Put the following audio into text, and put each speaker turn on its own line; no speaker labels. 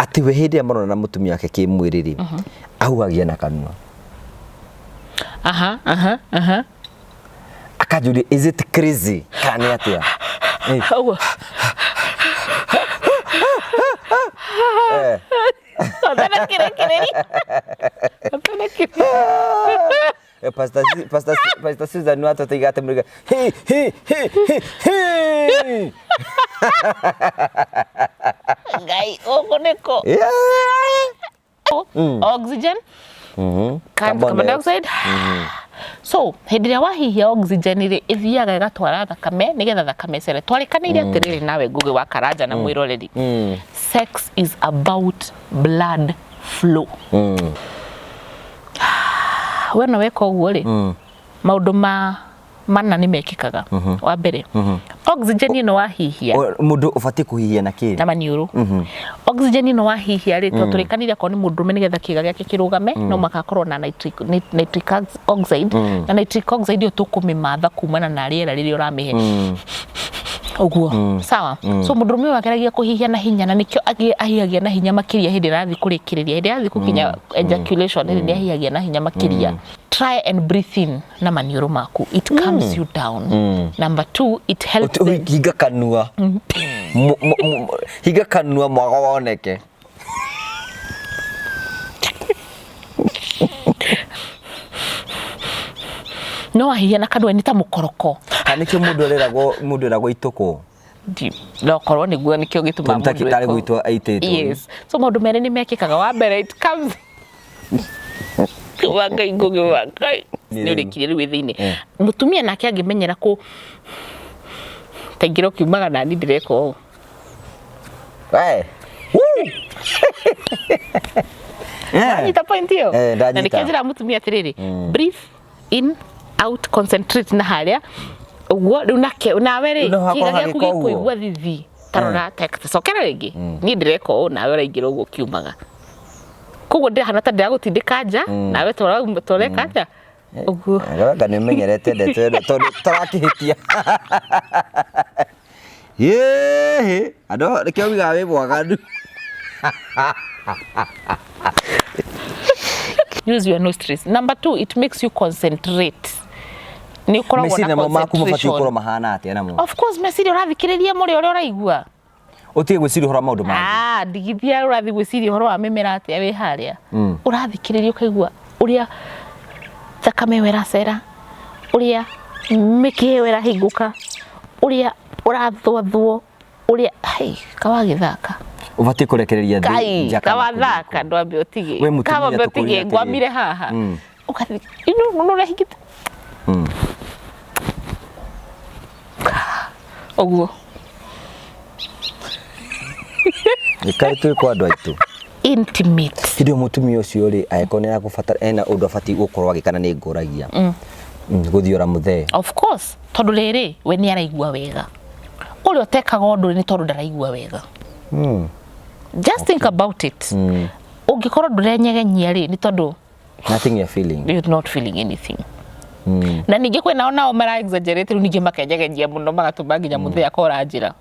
Atĩ we hĩndĩ ĩrĩa marona na mũtumia wake kĩmwĩrĩ rĩ, ahuhagia na kanua.
Aha, aha, aha.
Akanjũria, is it crazy kana nĩ atĩa? Eh.
Ũguo.
Eh.
Ũtana kĩrekereria. Ũtana kĩrekereria.
Eh, Pastor Su- Pastor Su- Pastor Susan watũtĩiga atĩ mũriga hi hi hi hi hi.
Ngai, gũkũ nĩkũ?
Yeah.
Oxygen,
Carbon
carbon dioxide. So hĩndĩ ĩrĩa wahihia oxygen rĩ, ĩthiaga ĩgatwara thakame nĩgetha thakame ĩcere. Twarĩkanĩire atĩrĩrĩ nawe Ngũgĩ wa Karanja na mwĩroreri, sex is about blood flow. We no weka ũguo rĩ, maũndũ ma mana nĩ mekĩkaga. Wa mbere, oxygen ĩno wahihia
Mũndũ ũbatiĩ kũhihia na kĩ?
Na maniũrũ. Oxygen ĩno wahihia rĩ, tondũ tũrĩkanire akorwo nĩ mũndũrũme, nĩgetha kĩga gĩake kĩrũgame no mũhaka akorwo na nitric oxide, na nitric oxide ĩyo tũkũmĩmatha kumana na rĩera rĩrĩa ũramĩhe ũguo, sawa? So mũndũrũme ũyũ ageragia kũhihia na hinya, na nĩkĩo ahihagia na hinya makĩria hĩndĩ ĩrĩa arathiĩ kũrĩkĩrĩria, hĩndĩ ĩrĩa arathiĩ gũkinya ejaculation rĩ, nĩ ahihagia na hinya makĩria. Try and breathe in na maniũrũ maku, it calms you down. Number two, it helps
Hinga kanua. Hinga kanua mwago woneke.
No wahihia na kanua nĩ ta mũkoroko.
Kana nĩkĩo mũndũ eragwo itũkũ?
No korwo nĩguo nĩkĩo gĩtũmaga
Tondũ
mũndũ
tarĩ gwĩtwo aitĩtwo.
Yes, so maũndũ merĩ nĩ mekĩkaga. Wa mbere, it comes wa Ngai, Ngũgĩ wa Ngai, nĩ ũrĩkirie rĩu wĩ thĩinĩ. Mũtumia nake angĩmenyera kũ taingĩra ũkiumaga nani ndĩreka ũũ.
We. Woo! Yeah.
Wanyita point ĩyo?
Eh, ndanyita.
Na nĩkĩo njĩra mũtumia atĩrĩrĩ, breathe in, out, concentrate na harĩa ũguo. Rĩu nake nawe rĩ,
Rĩu no hakorwo
kĩga gĩaku
hagĩka ũguo.
gĩkũigua thithi. Tarora, cokera rĩngĩ. Niĩ ndĩreka ũũ, nawe ũraingĩra ũguo ũkiumaga, koguo ndĩrahana ta ndĩragũtindĩka nja, nawe tũreka atĩa ũguo.
Anga nĩ ũmenyerete ndeto ĩno tondũ tũrakĩhĩtia. Yĩhĩ, andũ nĩkĩo ugaga wĩ mwaganu.
Use your nostrils. Number two, it makes you concentrate. Nĩ ũkoragwo
Meciria
na
namo maku mabatiĩ
concentration.
gũkorwo mahana atĩa namo?
Of course, meciria ũrathikĩrĩria mũrĩ ũrĩa ũraigua.
Ũtige gwĩciria ũhoro wa maũndũ mangĩ.
Ah, ndigithia ũrathiĩ gwĩciria ũhoro wa mĩmera atĩa wĩ harĩa. Ũrathikĩrĩria ũkaigua ũrĩa thakame ĩyo ĩracera, ũrĩa mĩkiha ĩyo ĩrahingũka, ũrĩa ũrathwathwo, ũrĩa hei kawagĩthaka.
Ũbatiĩ kũrekereria thĩ
Kai
nja kana
kawathaka, ndwambe ũtige.
We mũtumia
Kawambe
tũkũrie
ũtige
atĩrĩrĩ.
ngwamire haha. Ũgathiĩ ino no ũrahingĩte. Ũguo.
Gĩkaĩ twĩ kwa andũ aitũ.
Intimate.
Hĩndĩ ĩyo mũtumia ũcio rĩ, angĩkorwo nĩ arakũbatara, ena ũndũ abatiĩ gũkorwo agĩka na nĩ ngũragia. Gũthiora mũthee.
Of course, tondũ rĩrĩ we nĩ araigua wega. Ũrĩa ũtekaga ũndũ nĩ tondũ ndaraigua wega. Just think about it. Ũngĩkorwo ndũrenyegenyia rĩ, nĩ tondũ
Nothing you're feeling.
You're not feeling anything. Na ningĩ kwĩ nao mara exaggerate rĩu ningĩ makenyegenyia mũno, magatũma nginya mũthee akora njĩra.